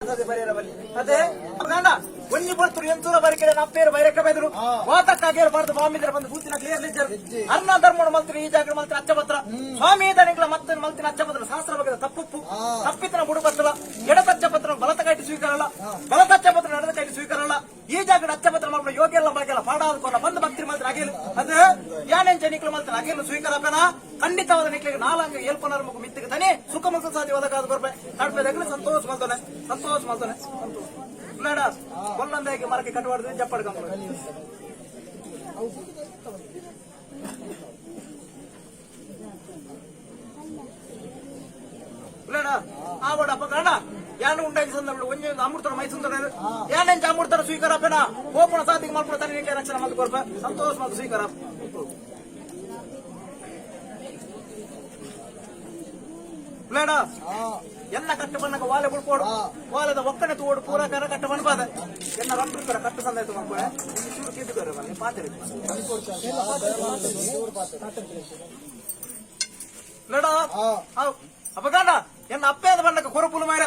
ಅದೇ ಗಂಡ ಒಂಜಿ ಪೊರ್ತುಡು ಎಂತೂರ ಬರಿಕೆಡೆ ನಪ್ಪೇರು ಬೈರಕ್ಕ ಬೈದರು ವಾತಕ್ಕಾಗೇರು ಬಾರ್ದು ಬಾಂಬಿದ್ರೆ ಬಂದು ಕೂತಿನ ಕ್ಲಿಯರ್ ಲಿಜ್ಜರು ಅರ್ಣ ಧರ್ಮಣ ಮಲ್ತಿನ ಈ ಜಾಗ ಮಲ್ತಿನ ಅಚ್ಚಪತ್ರ ಸ್ವಾಮಿ ದನಿಗಳ ಮತ್ತೆ ಮಲ್ತಿನ ಅಚ್ಚಪತ್ರ ಶಾಸ್ತ್ರ ಬಗ್ಗೆ ತಪ್ಪುಪ್ಪು ತಪ್ಪಿತನ ಬುಡುಪತ್ತಲ ಎಡತಚ್ಚಪತ್ರ ಬಲತ ಕೈಟಿ ಸ್ವೀಕಾರಲ್ಲ ಬಲತಚ್ಚಪತ್ರ ಎಡದ ಕೈಟಿ ಸ್ವೀಕಾರಲ್ಲ ಈ ಜಾಗದ ಅಚ್ಚಪತ್ರ ಮಾಡ್ಬಿಡ ಯೋಗ್ಯ ಎಲ್ಲ ಬಾಗಿಲ್ಲ ಪಾಡಾದ ಬಂದು ಭಕ್ತಿ ಮಲ್ತಿನ ಅಗೇಲು ಅದು ಯಾನೆಂಚ ನಿಕ್ಲು ಮಲ್ತಿನ ಅಗೇಲು ಸ್ವೀಕಾರ ಖಂಡಿತವಾದ ನಿಕ್ಲಿಗೆ ನಾಲಂಗ ಏಲ್ಪನಾರ ಮುಖ ಮಿತ್ತಿಗೆ ತಾನೆ ಸುಖ ಮುಖ ಸಾಧ್ಯವಾದ ಕಾದು ಬರ್ಬೆ ನಡ್ಪೆ దగ్గర ಸಂತೋಷ ಮಲ್ತಾನೆ ಸಂತೋಷ ಮಲ್ತಾನೆ ಸಂತೋಷ ಬೇಡ ಕೊಲ್ಲಂದಾಗಿ ಮರಕ್ಕೆ ಕಟ್ಟಬಾರ್ದು ಜಪ್ಪಾಡು ಕಂಬ ಬೇಡ ಆವಡ ಅಪ್ಪ ಗಣ ಯಾನು ಉಂಡಾಗಿ ಸಂದರ್ಭ ಒಂಜಿ ಅಮೃತರ ಮೈಸೂರು ಯಾನೆಂಚ ಅಮೃತರ ಸ್ವೀಕಾರ ಅಪ್ಪನ ಓಪನ ಸಾಧಿಗೆ ಮಲ್ಪುಣ ತಾನೆ ನಿಕ್ಕೆ ರಕ್ಷಣೆ ಮಲ್ತು ಕೊರ್ಪ ಸಂತೋಷ ಮಲ್ತು ಸ್ವೀಕಾರ ಬೇಡ ಎನ್ನ ಕಟ್ಟು ಬಣ್ಣಕ ವಾಲೆ ಬುಡ್ಕೋಡು ವಾಲೆದ ಒಕ್ಕಣೆ ತೋಡು ಪೂರ ಕರ ಕಟ್ಟು ಬಣ್ಪಾದ ಎನ್ನ ರೊಟ್ಟು ಕರ ಕಟ್ಟು ಸಂದಾಯ್ತು ಮಕ್ಕಳು ಚೂರು ಕಿದ್ದು ಬನ್ನಿ ಪಾತ್ರೆ ಬೇಡ ಅಪಗಾಂಡ ಎನ್ನ ಅಪ್ಪೇದ ಬಣ್ಣಕ ಕೊರಪುಲು ಮೈರ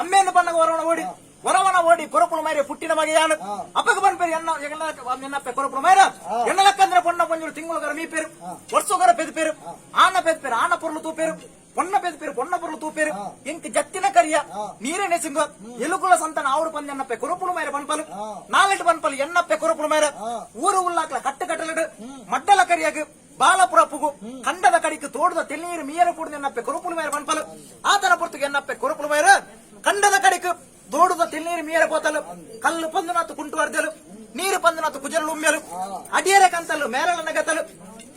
ಅಮ್ಮೇಂದ ಬಣ್ಣಕ ವರವಣ ಓಡಿ ವರವಣ ಓಡಿ ಕೊರಪುಲು ಮೈರೆ ಪುಟ್ಟಿನ ಮಗೆ ಯಾನು ಅಪ್ಪಗ ಬನ್ಪೇರು ಎನ್ನ ಎನ್ನ ಎನ್ನಪ್ಪೆ ಕೊರಪುಲು ಮೈರ ಎನ್ನ ಲಕ್ಕಂದ್ರೆ ಪೊಣ್ಣ ಪೊಂಜುರು ತಿಂಗಳುಗರ ಮೀಪೇರು ವರ್ಷಗರ ಪೆದ್ಪೇರು ಆನ ಪೆದ್ಪೇರು ಆನ ಪೊರ್ಲು ತೂಪೇರು పొన్న పెద్ద పొన్న పొర్లు తూపేరు ఇంక జత్తిన కరియ నీరే నెసింగ ఎలుకుల సంతన ఆవుడు పంది ఎన్నప్పೆ కొరపులు మేర పన్పలు నాలెట్ పన్పలు ఎన్నప్పೆ కొరపులు మేర ಊರು ಉಲ್ಲಾಕ್ಲ ಕಟ್ಟು ಕಟ್ಟಲಡು ಮಡ್ಡಲ ಕರಿಯಾಗ ಬಾಲಪುರ ಪುಗು ಕಂಡದ ಕಡಿக்கு ತೋಡದ ತೆಳ್ಳೀರು ಮೀಯರ ಕೂಡದ ಎನ್ನಪ್ಪೆ ಕೊರಪುಲು ಮೇರ ಪನ್ಪಲು ಆತನ ಪೊರ್ತುಗೆ ಎನ್ನಪ್ಪೆ ಕೊರಪುಲು ಮೇರ ಕಂಡದ ಕಡಿக்கு ತೋಡದ ತೆಳ್ಳೀರು ಮೀಯರ ಪೋತಲು ಕಲ್ಲು ಪಂದುನಾತು ಕುಂಟು ವರ್ದಲು ನೀರು ಪಂದುನಾತು ಕುಜರಲು ಉಮ್ಮೆಲು ಅಡಿಯರೆ ಕಂತಲು ಮೇರಲ ನಗತಲು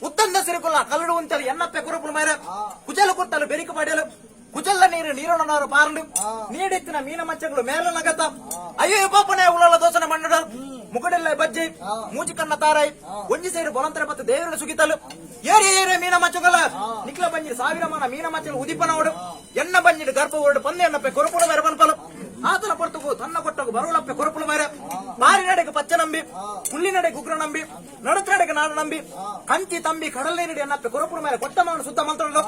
ಉತ್ತಂದ ಸಿರುಕುಲ್ಲ ಕಲ್ಲಡು ಉಂತಲು ಎನ್ನಪ್ಪೆ ಕುರುಪುಲು ಮೇರ ಕುಜಲು ಕುತ್ತಲು ಬೆರಿಕು ಪಡೆಯಲು ಕುಜಲ್ಲ ನೀರು ನೀರೊಣನಾರು ಪಾರಂಡು ನೀಡಿತ್ತಿನ ಮೀನ ಮಚ್ಚಗಳು ಮೇಲ ನಗತ ಅಯ್ಯೋ ಪಾಪನೆ ಉಳಲ ದೋಸನ ಮಣ್ಣಡ ಮುಗಡೆಲ್ಲ ಬಜ್ಜಿ ಮೂಜಿ ಕಣ್ಣ ತಾರಾಯಿ ಒಂಜಿ ಸೇರು ಬೊಲಂತರ ಮತ್ತು ದೇವರನ್ನು ಸುಗಿತಲು ಏರಿ ಏರಿ ಮೀನ ಮಚ್ಚಗಲ ನಿಕ್ಲ ಬಂಜಿರು ಸಾವಿರ ಮಾನ ಮೀನ ಮಚ್ಚಲು ಉದಿಪನವಡು ಎಣ್ಣ ಬಂಜಿಡು ಗರ್ಭ ಹೊರಡು ಪಂದೆ ಎಣ್ಣಪ್ಪೆ ಕೊರಪುಲ ಮೇರೆ ಪನ್ಪಲು ಆತನ ಪೊರ್ತುಗು ತನ್ನ ಕೊಟ್ಟಗು ಬರುವಳಪ್ಪೆ ಕೊರಪುಲ ಮೇರೆ ಬಾರಿ ನಡೆಗೆ ಪಚ್ಚ ನಂಬಿ ಹುಲ್ಲಿ ನಡೆಗೆ ಉಗ್ರ ನಂಬಿ ನಡುತ್ತ ನಡೆಗೆ ನಾಡು ನಂಬಿ ಕಂಚಿ ತಂಬಿ ಕಡಲೆ ನಡಿ ಎನ್ನಪ್ಪೆ ಕೊರಪುಲ ಮೇರೆ ಕೊಟ್ಟ ಮಾವನ ಸುತ್ತ ಮಂತ್ರಲು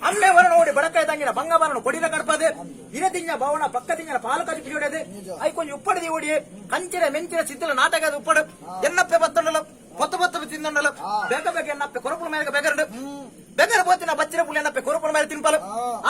ಅಮ್ಮೆ ವರ ನೋಡಿ ಬಡಕಾಯಿ ತಂಗಿನ ಬಂಗಬಾರನು ಕೊಡಿನ ಕಡಪದೆ ಇರದಿಂಜ ಭವನ ಪಕ್ಕ ತಿಂಜನ ಪಾಲು ಕಜಿಪಿ ಹೊಡೆದೆ I ಕೊಂಚ ಉಪ್ಪಡಿದಿ ಓಡಿ ಕಂಚಿನ ಮೆಂಚಿನ ಸಿದ್ದಲ ನಾಟಕದ ಉಪ್ಪಡು ಎನ್ನಪ್ಪೆ ಬತ್ತಂಡಲು పొత్త పొత్త తిందండలు బెగ బెగ ఎన్నప్పೆ కొరపుల మేరకు బెగరడు బెగర పోతిన బచ్చిర పులి ఎన్నప్పೆ కొరపుల మేర తిన్పలు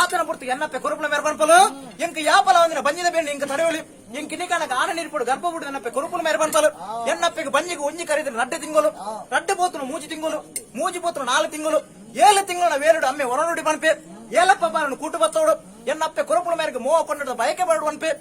ఆతన పుర్తు ఎన్నప్పೆ కొరపుల మేర పన్పలు ఇంక యాపల వందిన బంజిన బెండి ఇంక తడవలి ఇంక నీకనక ఆన నీర్పుడు గర్భపుడు ఎన్నప్పೆ కొరపుల మేర పన్పలు ఎన్నಪ್ಪೆಗೆ ಬಂಜಿಗೆ ಒಂಜಿ ಕರಿದ ರಡ್ಡೆ ತಿಂಗಳು ರಡ್ಡೆ పోతున్న మూజి తింగులు మూజి పోతున్న నాలుగు తింగులు ఏಳು తింగుల వేలుడు అమ్మే వరనుడి పనిపే ఏలప్ప బాలను కూటు బత్తోడు ఎన్నప్పೆ కొరపుల మేరకు మోవ కొండడు బయకే బడు పనిపే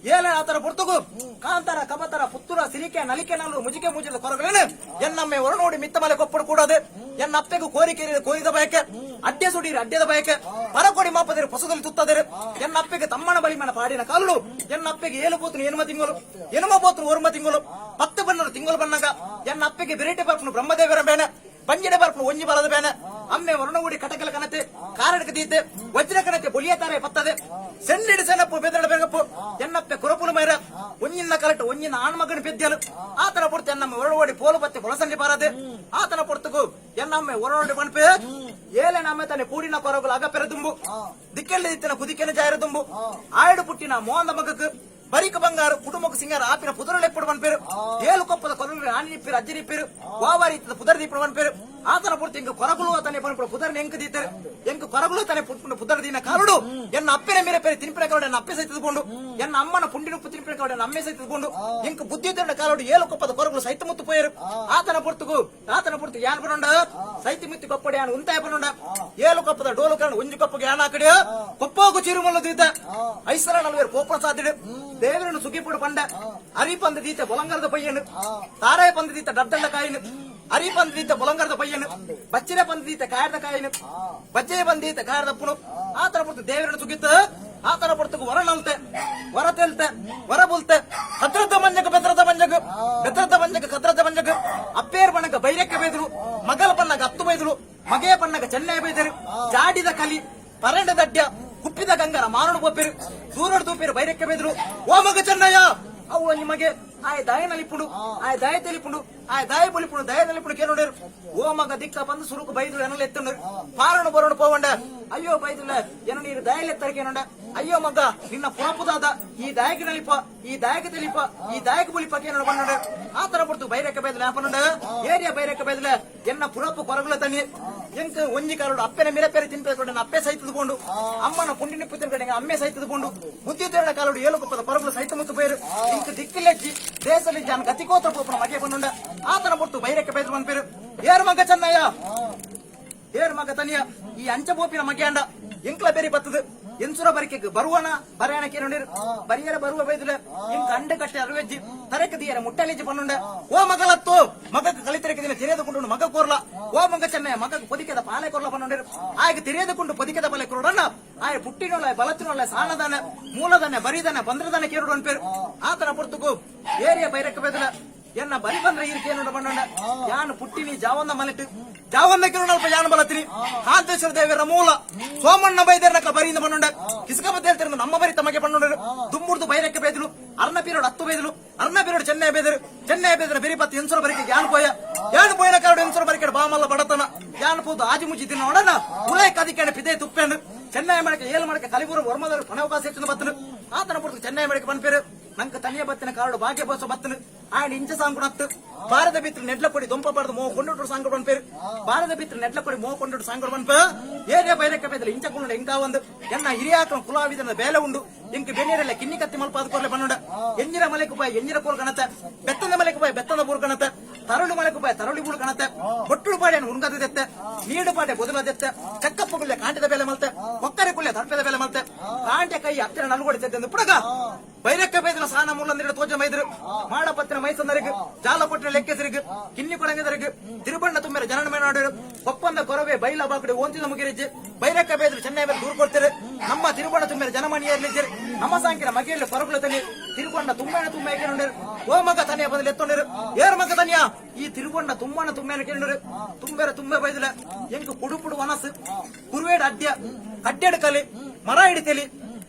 ಏಲ ಆತರ ಪುರ್ತುಗು ಕಾಂತಾರ ಕಬತರ ಪುತ್ತೂರ ಸಿರಿಕೆ ನಲಿಕೆ ನಲ್ಲು ಮುಜಿಕೆ ಮುಜಿದ ಕೊರಗಲೇನು ಎನ್ನಮ್ಮೆ ಹೊರನೋಡಿ ಮಿತ್ತ ಮಲೆ ಕೊಪ್ಪಡು ಕೂಡದೆ ಎನ್ನ ಅಪ್ಪೆಗೂ ಕೋರಿಕೆ ಕೋರಿದ ಬಯಕೆ ಅಡ್ಡೆ ಸುಡೀರಿ ಅಡ್ಡೆದ ಬಯಕೆ ಪರಕೊಡಿ ಮಾಪದಿರು ಪೊಸದಲ್ಲಿ ತುತ್ತದಿರು ಎನ್ನ ಅಪ್ಪೆಗೆ ತಮ್ಮನ ಬಲಿ ಮನ ಪಾಡಿನ ಕಾಲು ಎನ್ನ ಅಪ್ಪೆಗೆ ಏಳು ಪೋತನು ಎನುಮ ತಿಂಗಳು ಎನುಮ ಪೋತನು ಒರುಮ ತಿಂಗಳು ಪತ್ತು ಬಣ್ಣರು ತಿಂಗಳು ಬಣ್ಣಗ ಎನ್ನ ಅಪ್ಪೆಗೆ ಬೆರೇಟೆ ಬರ್ಪನು ಬ್ರಹ್ಮದೇವರ ಬೇನೆ ಬಂಜಿಡೆ ಬರ್ಪನು ಒಂಜಿ ಬಲದ ಬೇನೆ ಅಮ್ಮೆ ವರುಣಗುಡಿ ಕಟಕಲ ಕನತೆ ಕಾರಡಕ ದೀತೆ ವಜ್ರ ಕನತೆ ಬೊಲಿಯ ತಾರೆ ಪತ್ತದೆ ಸೆಂಡಿಡು ಸೆನಪ್ಪು ಬೆದರಡ ಬೆಗಪ್ಪು ಎನ್ನಪ್ಪೆ ಕುರಪುಲು ಮೈರ ಒಂಜಿನ ಕರಟು ಒಂಜಿನ ಆಣ್ಮಗನ ಪೆದ್ಯಲು ಆತನ ಪೊರ್ತು ಎನ್ನಮ್ಮ ಒರಳುವಡಿ ಪೋಲು ಪತ್ತೆ ಪೊಲಸಂಡಿ ಪಾರದೆ ಆತನ ಪೊರ್ತುಗು ಎನ್ನಮ್ಮೆ ಒರಳುಡಿ ಪಣಪೆ ಏಲೆ ನಮ್ಮೆ ತಾನೆ ಕೂಡಿನ ಕೊರಗುಲು ಅಗಪೆರ ದುಂಬು ದಿಕ್ಕೆಲ್ಲ ದಿತ್ತಿನ ಕುದಿಕೆನ ಜಾಯರ ದುಂಬು ಆಯಡು ಪುಟ್ಟಿನ ಮೋಂದ ಮಗಕ್ ಬರಿಕ ಬಂಗಾರು ಕುಟುಂಬಕ್ಕೆ ಸಿಂಗಾರ ಆಪಿನ ಪುದರಲೆಪ್ಪಡು ಪನ್ಪೇರು ಏಳು ಕೊಪ್ಪದ ಕೊರಗುಲು ಆನಿ ನಿಪ್ಪಿರು ಅಜ್ಜಿ ನಿಪ್ಪಿರು ವಾವಾರಿ ಪುದರ್ ದೀಪಡು ಪನ್ಪೇರು ಆತನ ಪುರ್ತಿ ಇಂಕ ಕೊರಗುಲು ತನೆ ಪನ್ಪುಡು ಪುದರ್ ಎಂಕ ದೀತರು ಎಂಕ ಕೊರಗುಲು ತನೆ ಪುಟ್ಪುಂಡು ಪುದರ್ ದೀನ ಕಾರುಡು ಎನ್ನ ಅಪ್ಪೆನ ಮೇರೆ ಪೇರು ತಿನ್ಪಿನ ಕಾವಡೆ ಎನ್ನ ಅಪ್ಪೆ ಸೈತದುಕೊಂಡು ಎನ್ನ ಅಮ್ಮನ ಪುಂಡಿನ ಉಪ್ಪು ತಿನ್ಪಿನ ಕಾವಡೆ ಎನ್ನ ಅಮ್ಮೆ ಸೈತದುಕೊಂಡು ಎಂಕ ಬುದ್ಧಿ ಇದ್ದ ಕಾಲೋಡು ಏಳು ಕೊಪ್ಪದ ಕೊರಗುಲು ಸೈತ ಮುತ್ತು ಪೋಯರು ಆತನ ಪುರ್ತುಗು ಆತನ ಪುರ್ತು ಯಾನ್ ಪನುಂಡ ಸೈತಿ ಮುತ್ತಿ ಕೊಪ್ಪಡಿ ಯಾನ್ ಉಂತಾಯ ಪನುಂಡ ಏಳು ಕೊಪ್ಪದ ಡೋಲು ಕಾರಣ ಒಂಜಿ ಕೊಪ್ಪಗೆ ಯಾನ್ ಆಕಡೆ ಕೊಪ್ಪೋಗು ಚಿರುಮಲ್ಲ ದೀತ ಐಸರ ನಲ್ವೇರು ಕೋಪನ ಸಾಧ್ಯಡು ದೇವರನ್ನು ಸುಗಿಪುಡು ಪಂಡ ಅರಿ ಪಂದ ದೀತ ಬೊಲಂಗರದ ಪಯ್ಯನು ತಾರಾಯ ಪಂದ ದೀತ ಡಡ್ಡಂಡ ಕಾಯಿನು ಅರಿ ಪಂದ ದೀತ ಬೊಲಂಗರದ ಪಯ್ಯನು ಬಚ್ಚಿರ ಪಂದ ದೀತ ಕಾಯದ ಕಾಯಿನು ಬಜ್ಜೆ ಬಂದೀತ ಕಾಯದಪ್ಪನು ಆತರ ಪುರ್ತು ದೇವರನ್ನು ಸುಗಿತ ಆತರ ಪುರ್ತకు ವರ ನಲ್ತೆ ವರ ತೆಲ್ತೆ ವರ ಬುಲ್ತೆ ಕದ್ರದ ಮಂಜಕ ಬೆದ್ರದ ಮಂಜಕ ಬೆದ್ರದ ಮಂಜಕ ಕದ್ರದ ಮಂಜಕ ಅಪ್ಪೇರ್ ಬಣ್ಣಕ ಬೈರಕ್ಕೆ ಬೈದರು ಮಗಲ ಪನ್ನಗ ಅತ್ತು ಬೈದರು ಮಗೆಯ ಪನ್ನಗ ಚೆನ್ನೈ ಬೈದರು ಜಾಡಿದ ಕಲಿ ಪರಂಡ ದಡ್ಯ ಕುಪ್ಪಿದ ಗಂಗರ ಮಾರಣ ಬೋಪೇರು ದೂರಡು ತೂಪೇರು ಬೈರಕ್ಕೆ ಬೈದರು ಓ ಮಗ ಚೆನ್ನಯ್ಯ ಅವು ನಿಮಗೆ ಆಯ ದಾಯ ನಲಿಪುಂಡು, ಆಯ ದಾಯ ತೆಲಿಪುಂಡು, ಆಯ ದಾಯ ಬೊಲಿಪುಂಡು, ದಯ ನಲಿಪುಂಡು ಕೇನುಡೇರು. ಓ ಮಗ ದಿಕ್ಕ ಬಂದು ಸುರುಕು ಬೈದುಳು ಎನಲ ಎತ್ತುಂಡರು. ಪಾರಣ ಬರೋಣ ಪೋವಂಡ. ಅಯ್ಯೋ ಬೈದುಲ, ಎನ ನೀರು ದಯಲೆತ್ತರ ಕೇನುಂಡ. ಅಯ್ಯೋ ಮಗ, ನಿನ್ನ ಪುರಪುದಾದ ಈ ದಾಯಕ ನಲಿಪ, ಈ ದಾಯಕ ತೆಲಿಪ, ಈ ದಾಯಕ ಬುಲಿಪ ಕೇನುಡ ಬಂಡುಂಡ. ಆ ತರ ಪುರ್ತು ಬೈರಕ್ಕ ಬೈದಲ ಪನ್ನುಂಡ. ಏರಿಯಾ ಬೈರಕ್ಕ ಬೈದಲ, ಎನ್ನ ಪುರಪು ಕೊರಗುಲ ತನಿ. ಎಂಕ್ ಒಂಜಿ ಕಾಲೋಡು ಅಪ್ಪೆನ ಮಿರಪೆರೆ ತಿನ್ಪೆ ಅಪ್ಪೆ ಸೈತದ ಕೊಂಡು, ಅಮ್ಮನ ಪುಂಡಿ ನಿಪ್ಪು ತಿನ್ಕಡೆ ಅಮ್ಮೆ ಸೈತದ ಕೊಂಡು, ಬುದ್ಧಿ ತೇರಣ ಕಾಲೋಡು ಏಳು ಕುಪ್ಪದ ಪರಗುಲ ಸೈತ ಮುತ್ತು ಪೇರು. ಇಂಕ್ ದಿಕ್ಕಿಲೆಜ್ಜಿ ದೇಶದಲ್ಲಿ ಜಾನ ಗತಿಕೋತ್ರ ಪೋಪನ ಮಗೆ ಬಂದುಂಡ. ಆತನ ಪುರ್ತು ಬೈರಕ್ಕೆ ಬೈದ್ರು ಪನ್ಪೇರು. ಏರು ಮಗ ಚೆನ್ನಯ್ಯ, ಏರು ಮಗ ತನಿಯ, ಈ ಅಂಚ ಬೋಪಿನ ಮಗೆಯಾಂಡ ಎಂಕ್ಲ ಬೇರಿ ಬತ್ತದು ಎನ್ಸುರ ಬರಿಕೆಗ್ ಬರುವನ ಬರಯಣ ಕೇನುಂಡಿರು. ಬರಿಯರ ಬರುವ ಬೈದುಲ, ಇಂಕ್ ಅಂಡ ಕಟ್ಟೆ ಅರುವೆಜ್ಜಿ ತರಕ ದಿಯರ ಮುಟ್ಟಲೆಜ್ಜಿ ಪನ್ನುಂಡ. ಓ ಮಗಲತ್ತು, ಮಗಕ್ಕೆ ಕಲಿತರಕ್ಕೆ ದಿನ ತೆರೆದುಕೊಂಡು ಮಗ ಕೋರ್ಲ. ಓ ಮಗ ಚೆನ್ನಯ್ಯ, ಮಗಕ್ಕೆ ಪೊದಿಕೆದ ಪಾಲೆ ಕೊರ್ಲ ಪನ್ನುಂಡಿರು. ಆಯಗ ತೆರೆದುಕೊಂಡು ಪೊದಿಕೆದ ಪಾಲೆ ಕೊರಡನ್ನ ಆಯ ಪುಟ್ಟಿನೊಳ್ಳೆ ಬಲತ್ತಿನೊಳ್ಳೆ ಸಾಣದಾನೆ ಮೂಲದಾನೆ ಬರಿದಾನೆ ಬಂದ್ರದಾನೆ ಕೇರುಡು ಅನ್ಪೇರು. ಆತನ ಪುರ್ತುಕು ಏರಿಯ ಬೈರಕ್ಕೆ ಬೈದುಲ, ಎನ್ನ ಬರಿ ಬಂದ್ರೆ ಈರ್ಕೆ ನೋಡ ಬಣ್ಣಂಡ. ಯಾನು ಪುಟ್ಟಿನಿ ಜಾವಂದ ಮಲೆಟ್ಟು ಜಾವಂದ ಕಿರುಣ ಅಲ್ಪ ಯಾನು ಬಲತ್ತಿನಿ. ಕಾಂತೇಶ್ವರ ದೇವರ ಮೂಲ ಸೋಮಣ್ಣ ಬೈದೇರ್ನಕ ಬರಿಯಿಂದ ಬಣ್ಣುಂಡ. ಕಿಸ್ಕ ಬದ್ದೇಳ್ತಿರ ನಮ್ಮ ಬರಿ ತಮಗೆ ಬಣ್ಣುಂಡರು. ದುಮ್ಮುರ್ದು ಬೈರಕ್ಕೆ ಬೈದಲು, ಅರ್ಣ ಪೀರೋಡ್ ಹತ್ತು ಬೈದಲು, ಅರ್ಣ ಪೀರೋಡ್ ಚೆನ್ನೈ ಬೈದರು. ಚೆನ್ನೈ ಬೈದ್ರ ಬೆರಿ ಪತ್ತು ಎನ್ಸುರ ಬರಿಕೆ ಯಾನು ಪೋಯ. ಯಾನು ಪೋಯನ ಕಾರಡು ಎನ್ಸುರ ಬರಿಕೆ ಬಾಮಲ್ಲ ಬಡತನ. ಯಾನು ಪೋದು ಆಜಿ ಮುಜಿ ತಿನ್ನ ನೋಡಣ ಉಲೈ ಕದಿಕೆಣ ಪಿದೆ ತುಪ್ಪೆಂಡು. ಚೆನ್ನೈ ಮಡಕೆ ಏಳು ಮಡಕೆ ಕಲಿಬೂರು ವರ್ಮದವರು ಪಣವಕಾಶ ಹೆಚ್ಚಿನ ಬತ್ತನು. ಆತನ ಪುರ್ತು ಚೆನ್ನೈ ಮಡಕೆ ಪನ್ಪೇರು. ನಂಗೆ ತನಿಯ ಬತ್ತಿನ ಕಾರಡು ಭಾಗ್ಯ ಬೋಸ ಬತ್ತನು. ఆయన ಇಂಚ ಸಾಂಗುಣತ್ತು ಭಾರತ ಬಿತ್ರ ನೆಡ್ಲ ಕೊಡಿ ದೊಂಪ ಪಡೆದು ಮೋ ಕೊಂಡುಟು ಸಾಂಗುಡು ಪನ್ಪೇರು. ಭಾರತ ಬಿತ್ರ ನೆಡ್ಲ ಕೊಡಿ ಮೋ ಕೊಂಡುಟು ಸಾಂಗುಡು ಪನ್ಪ. ಏರಿಯಾ ಬೈರಕ್ಕ ಬೈದಲ ಇಂಚ ಕುಂಡ ಎಂಕಾ ಒಂದು ಎನ್ನ ಹಿರಿಯಾಕನ ಕುಲಾವಿದನ ಬೇಲೆ ಉಂಡು. ಇಂಕ್ ಬೆನ್ನಿರಲ್ಲ ಕಿನ್ನಿ ಕತ್ತಿ ಮಲ್ಪ ಕೊರ್ಲೆ ಪನ್ನುಂಡ. ಎಂಜಿನ ಮಲೆಕು ಬಾಯ್ ಎಂಜಿನ ಕೋಲ್ ಕಣತ, ಬೆತ್ತದ ಮಲೆಕು ಬಾಯ್ ಬೆತ್ತದ ಬೂರು ಕಣತ, ತರಳು ಮಲೆಕು ಬಾಯ್ ತರಳಿ ಬೂಡು ಕಣತ, ಬೊಟ್ಟುಳು ಪಾಡೆ ಉಣ್ಗದ ದೆತ್ತೆ, ನೀಡು ಪಾಡೆ ಬೊದಲ ದೆತ್ತೆ, ಚಕ್ಕಪ್ಪ ಕುಲ್ಲೆ ಕಾಂಟದ ಬೇಲೆ ಮಲ್ತೆ, ಕೊಕ್ಕರೆ ಕುಲ್ಲೆ ತಡ್ಪೆದ ಬೇಲೆ ಮಲ್ತೆ, ಕಾಂಟೆ ಕೈ ಹತ್ತಿರ ನಲ್ಗೋಡಿ ತೆದ್ದು ಪುಡಗ ಬೈರಕ್ಕ ಬೈದಲ ಸಾನ ಮೂಲಂದಿರ ತೋಜ ಮೈದರು ಮಾಡಪತ್ತಿನ ಮೈಸಂದರಿಗೆ, ಜಾಲಪಟ್ಟಿನ ಲೆಕ್ಕೆಸರಿಗೆ, ಕಿನ್ನಿ ಕೊಡಂಗದರಿಗೆ, ತಿರುಬಣ್ಣ ತುಂಬಿರ ಜನನ ಮೇನಾಡರು. ಒಪ್ಪಂದ ಕೊರವೆ ಬೈಲ ಬಾಕಡಿ ಓಂತಿದ ಮುಗಿರಿಜ್ಜಿ. ಬೈರಕ್ಕ ಬೈದ್ರು ಚೆನ್ನೈ ಮೇಲೆ ದೂರು ಕೊಡ್ತಾರೆ. ನಮ್ಮ ತಿರುಬಣ್ಣ ತುಂಬಿರ ಜನಮನಿಯಲ್ಲಿದ್ದೀರಿ. ನಮ್ಮ ಸಾಂಕಿನ ಮಗೆಯಲ್ಲಿ ಕೊರಗುಲ ತನಿ ತಿರುಬಣ್ಣ ತುಂಬಾಣ ತುಂಬ ಕೇಳುಂಡರು. ಓ ಮಗ ತನಿಯ ಬದಲು ಎತ್ತೊಂಡರು. ಏರು ಮಗ ತನಿಯ, ಈ ತಿರುಬಣ್ಣ ತುಂಬಾಣ ತುಂಬಾಣ ಕೇಳುಂಡರು. ತುಂಬೇರ ತುಂಬೆ ಬೈದಲ, ಎಂಕು ಕುಡುಪುಡು ವನಸು ಕುರುವೇಡು ಅಡ್ಯ ಕಡ್ಡೆಡು ಕಲಿ ಮರ ಹಿಡಿತೇಲಿ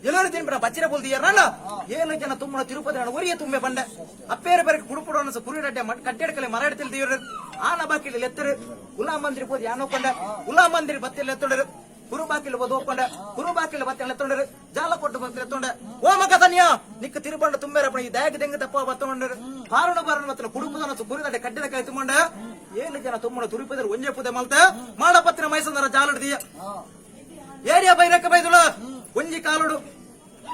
ಎಲ್ಲರೂ ತಿನ್ಬಿಡ ಬಚ್ಚಿರ ಬೋಲ್ದಿಯರಲ್ಲ. ಏಳು ಜನ ತುಂಬಣ ತಿರುಪತಿ ಒರಿಯ ತುಂಬೆ ಬಂಡೆ. ಅಪ್ಪೇರ ಬೇರೆ ಕುಡುಪುಡು ಅನಸ ಕುರುಡಡ್ಡೆ ಕಡ್ಡೆಡ್ಕಲೆ ಮರ ಹಿಡಿತೇಲಿ ದೇವರು ಆನ ಬಾಕಿಲಿ ಎತ್ತರು. ಉಲ್ಲಾ ಮಂದಿರ ಹೋದ್ ಯಾನೋಕೊಂಡ. ಉಲ್ಲಾ ಮಂದಿರ ಬತ್ತಿಲ್ಲ ಎತ್ತೊಂಡರು. ಕುರು ಬಾಕಿಲು ಹೋದ್ ಹೋಗ್ಕೊಂಡ. ಕುರು ಬಾಕಿಲು ಬತ್ತಿಲ್ಲ ಎತ್ತೊಂಡರು. ಜಾಲ ಕೊಟ್ಟು ಬತ್ತಿಲ್ಲ ಎತ್ತೊಂಡ. ಓ ಮಗ ತನಿಯ, ನಿಕ್ಕ ತಿರುಬಂಡ ತುಂಬೇರಪ್ಪ, ಈ ದಾಯಕ ದೆಂಗ ತಪ್ಪ ಬತ್ತೊಂಡರು. ಬಾರಣ ಬಾರಣ ಮತ್ತನ ಕುಡುಪುದನ ಕುರಿದಡ್ಡೆ ಕಡ್ಡಿದ ಕೈ ತುಂಬಂಡ. ಏಳು ಜನ ತುಂಬಣ ತುರುಪದರು ಒಂಜೆ ಪುದೆ ಮಲ್ತ ಮಾಡಪತ್ತಿನ ಮೈಸಂದರ ಜಾಲಡ್ದಿಯ. ಏರಿಯಾ ಬೈರಕ್ಕ ಬೈದುಳ, ಒಂಜಿ ಕಾಲುಡು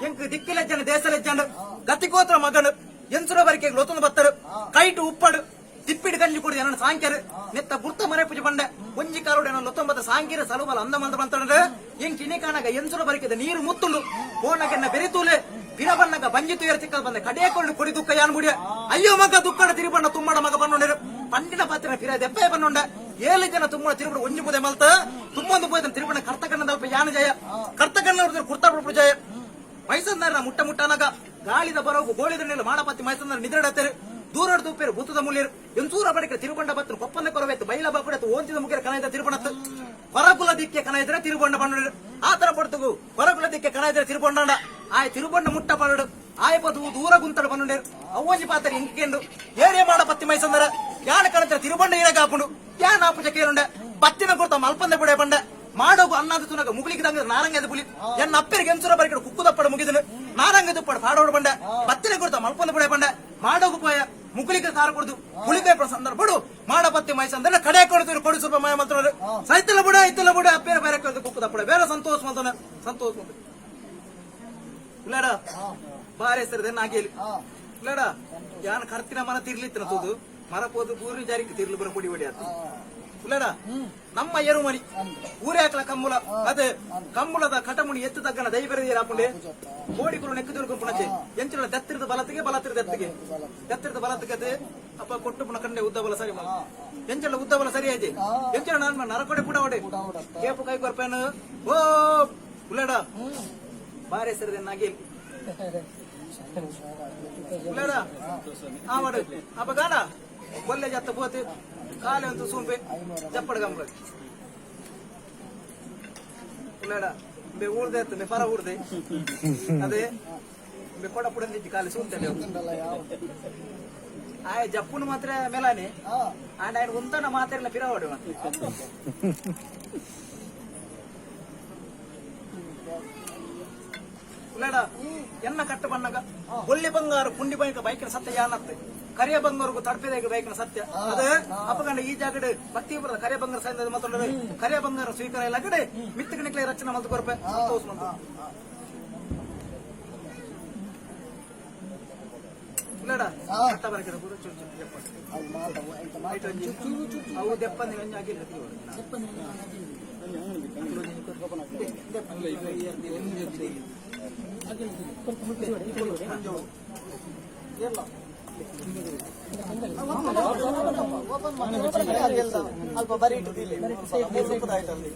ಎಂಕ್ ದಿಕ್ಕಿಲೆಜ್ಜಂಡು ದೇಶಲೆಜ್ಜಂಡು ಗತಿಗೋತ್ರ ಮಗನು ಎಂಸುರ ಬರಿಕೆ ಲೊತೊಂದು ಬತ್ತರು. ಕೈಟು ಉಪ್ಪಡು ತಿಪ್ಪಿಡು ಗಂಜಿ ಕುಡಿದು ಎನ್ನ ಸಾಂಕ್ಯರು ನೆತ್ತ ಗುರ್ತ ಮರೆ ಪೂಜೆ ಬಂಡೆ. ಒಂಜಿ ಕಾಲುಡು ಎನ್ನ ಲೊತ್ತೊಂಬತ್ತ ಸಾಂಕಿರ ಸಲುಬಲ ಅಂದ ಮಂದ ಬಂತಂದ್ರೆ. ಎಂಕ್ ಇನಿ ಕಾಣಗ ಎಂಸುರ ಬರಿಕೆದ ನೀರು ಮುತ್ತುಂಡು ಪೋನಗೆನ್ನ ಬೆರಿತೂಲೆ ಪಿರ ಬನ್ನಗ ಬಂಜಿ ತುಯರ್ ಚಿಕ್ಕ ಬಂದೆ ಕಡೆಕೊಂಡು ಕೊಡಿ ದುಃಖ ಯಾನ್ ಮುಡಿಯ. ಅಯ್ಯೋ ಮಗ ದುಕ್ಕಡ ತಿರುಬಣ್ಣ ತುಮ್ಮಡ ಮಗ ಬನ್ನುಂಡರು. ಪಂಡಿನ ಪಾತ್ರ ಪಿರ ದೆಪ್ಪೆ ಬನ್ನುಂಡ. ಏಳು ಜನ ತುಮ್ಮಡ ತಿರುಬಡ ಒಂಜಿ ಪುದೆ ಮಲ್ತ ತುಂಬೊಂದು ಪೋಯ್ದ ತಿರುಬಣ್ಣ ಕರ್ತಕಣ್ಣದಲ್ಪ ಯಾನ ಜಯ ಕರ್ತಕಣ್ಣ ಕುರ್ತಾ ಬಿಡ್ಪು ಜಯ. ಮೈಸಂದರ ಮುಟ್ಟ ಮುಟ್ಟನಾಗ ಗಾಳಿದ ಬರೋಗು ಗೋಳಿದ ನೀರು ಮಾಡಪತ್ತಿ ಮೈಸಂದರ ನಿದ್ರಡತ್ತರು. ದೂರ ತೂಪೇರು ಭೂತದ ಮೂಲ್ಯರು ಎಂಚೂರ ಬಡಿಕೆ ತಿರುಬಂಡ ಬತ್ತನು ಕೊಪ್ಪಂದ ಕೊರವೇತು ಬೈಲ ಬಾಕುಡತ್ತು ಓಂತಿದ ಮುಗಿರ ಕಣ ತಿರುಬಣತ್ತು ಹೊರಕುಲ ದಿಕ್ಕೆ ಕಣ ಇದ್ರೆ ತಿರುಬಂಡ ಬಣ್ಣಡು. ಆ ತರ ಪಡ್ತಗು ಹೊರಕುಲ ದಿಕ್ಕೆ ಕಣ ಇದ್ರೆ ತಿರುಬಂಡ ಆಯ್ ತಿರುಬಂಡ ಮುಟ್ಟ ಪಡಡು ಆಯ್ ಪದು ದೂರ ಗುಂತಡ ಬನ್ನುಂಡೇರು. ಅವ್ವಂಜಿ ಪಾತ್ರ ಇಂಕೆಂಡು ಏರಿಯ ಮಾಡ ಪತ್ತಿ ಮೈಸಂದರ ಯಾನ ಕಣತ್ರ ತಿರುಬಂಡ ಇರಗಾಪುಂಡು ಯಾನ ಆಪುಜ ಕೇರುಂಡೆ ಪತ್ತಿನ ಕೊಡ್ತ ಮಲ್ಪಂದ ಬಿಡೆ ಬಂಡೆ ಮಾಡೋಗು ಅನ್ನಾದ ತುನಗ ಮುಗುಲಿಗೆ ದಂಗ ನಾರಂಗದ ಪುಲಿ ಎನ್ನ ಅಪ್ಪರಿಗೆ ಎಂಸುರ ಬರಿಕಡೆ ಕುಕ್ಕುದಪ್ಪಡ ಮುಗಿದನು ನಾರಂಗ ದುಪ್ಪಡ ಪಾಡೋಡು ಬಂಡೆ ಪತ್ತಿನ ಕೊಡ್ತ ಮಲ್ಪಂದ ಬಿಡೆ ಬಂಡೆ ಮಾಡೋಗು ಪೋಯ ಮುಗುಲಿಗೆ ಕಾರ ಕೊಡುದು ಪುಳಿಕೆ ಸಂದರ್ಭಡು ಮಾಡ ಪತ್ತಿ ಮೈಸಂದ್ರೆ ಕಡೆ ಕೊಡ್ತೀರಿ ಕೊಡಿ ಸ್ವಲ್ಪ ಮಾಯ ಮಂತ್ರ ಸೈತಲ ಬುಡ ಐತಲ ಬುಡ ಅಪ್ಪೇರ ಬೇರೆ ಕುಕ್ಕುದಪ್ಪಡ ಬೇರೆ ಸಂತೋಷ ಮಂತನ ಸಂತೋಷ ಮಂತ ಇಲ್ಲಡ ಬಾರೆ ಹೆಸರು ನಾಗೇಲಿ ಇಲ್ಲಡ ಯಾನ್ ಕರ್ತಿನ ಮನ ತಿರ್ಲಿತ್ತಿನ ತೂದು ಮರ ಪೋದು ಪೂರ್ಣಿ ಜಾರಿಗೆ ತಿರ್ಲು ಬರ ಪೊಡಿ ಹೊಡಿ ಆತು. ಇಲ್ಲಡ ನಮ್ಮ ಎರುಮನಿ ಊರೇ ಹಾಕ್ಲ ಕಮ್ಮುಲ ಅದೇ ಕಮ್ಮುಲದ ಕಟಮುಣಿ ಎತ್ತು ತಗ್ಗನ ದೈವರ ಹಾಪುಂಡೆ ಕೋಡಿ ಕುರು ನೆಕ್ಕು ದುರ್ಗು ಪುಣಚೆ ಎಂಚಿನ ದತ್ತಿರದ ಬಲತ್ತಿಗೆ ಬಲತ್ತಿರದ ದತ್ತಿಗೆ ದತ್ತಿರದ ಬಲತ್ತಿಗೆ ಅಪ್ಪ ಕೊಟ್ಟು ಪುಣ ಕಂಡೆ ಉದ್ದ ಬಲ ಸರಿ ಎಂಚಲ ಉದ್ದ ಬಲ ಸರಿ ಆಯ್ತು ಎಂಚಲ ನಾನು ನರಕೊಡೆ ಪುಡ ಒಡೆ ಕೇಪು ಕೈ ಕೊರ್ಪೇನು ಓ ಉಲ್ಲಡ ಬಾರೆ ಸರಿ ನಾಗೇಲಿ ಉಲ್ಲಡ ಆ ಮಾಡು ಅಪ್ಪ ಗಾಣ ಬೊಲ್ಲೆ ಜತ್ತ ಪೋತೆ ಕಾಲೆ ಒಂದು ಸೂಂಪೆ ಜಪ್ಪಡ ಗಂಬ ಉಲ್ಲಡ ಬೆ ಊರ್ದೆ ಅತ್ತ ಬೆ ಪರ ಊರ್ದೆ ಅದೇ ಕೊಡ ಪುಡಂದಿಜ್ಜಿ ಕಾಲಿ ಸೂಂತಲೆ. ಆಯ್ ಜಪ್ಪುನು ಮಾತ್ರ ಮೇಲಾನೆ. ಆಂಡ ఆయన ಉಂತನ ಮಾತೆರ್ಲ ಪಿರವಡು ಮತ್ತೆ. ಉಲ್ಲಡ ಎನ್ನ ಕಟ್ಟು ಬಣ್ಣಗ ಒಳ್ಳೆ ಬಂಗಾರ ಪುಂಡಿ ಬೈಕ ಬೈಕಿನ ಸತ್ಯ ಯಾನತ್ತು ಕರಿಯ ಬಂಗಾರಗು ತಡಪೆದಾಗ ಬೈಕಿನ ಸತ್ಯ ಅದ. ಅಪಗಂಡ ಈ ಜಾಗಡ್ ಭಕ್ತಿ ಬರದ ಕರಿಯ ಬಂಗಾರ ಸಾಯಂದ ಮಾತ್ರ ಕರಿಯ ಬಂಗಾರ ಸ್ವೀಕಾರ ಇಲ್ಲ ಕಡೆ ಮಿತ್ತಗಣಿಕ್ಲೆ ರಚನೆ ಮಲ್ತು ಕೊರಪೆ ಸಂತೋಷ ಮಂತು. ಉಲ್ಲಡ ಕಟ್ಟ ಬರಕದ ಪೂರ ಚುರು ಚುರು ದೆಪ್ಪ. ಐಟ್ ಒಂಜಿ ಅವು ದೆಪ್ಪ ಒಂಜಿ ಆಗಿಲ್ಲ. ಅಲ್ಪ ಬರಿ ಇಟ್ಟು ಓಪನ್ ಮಾಡ್ತೀನಿ.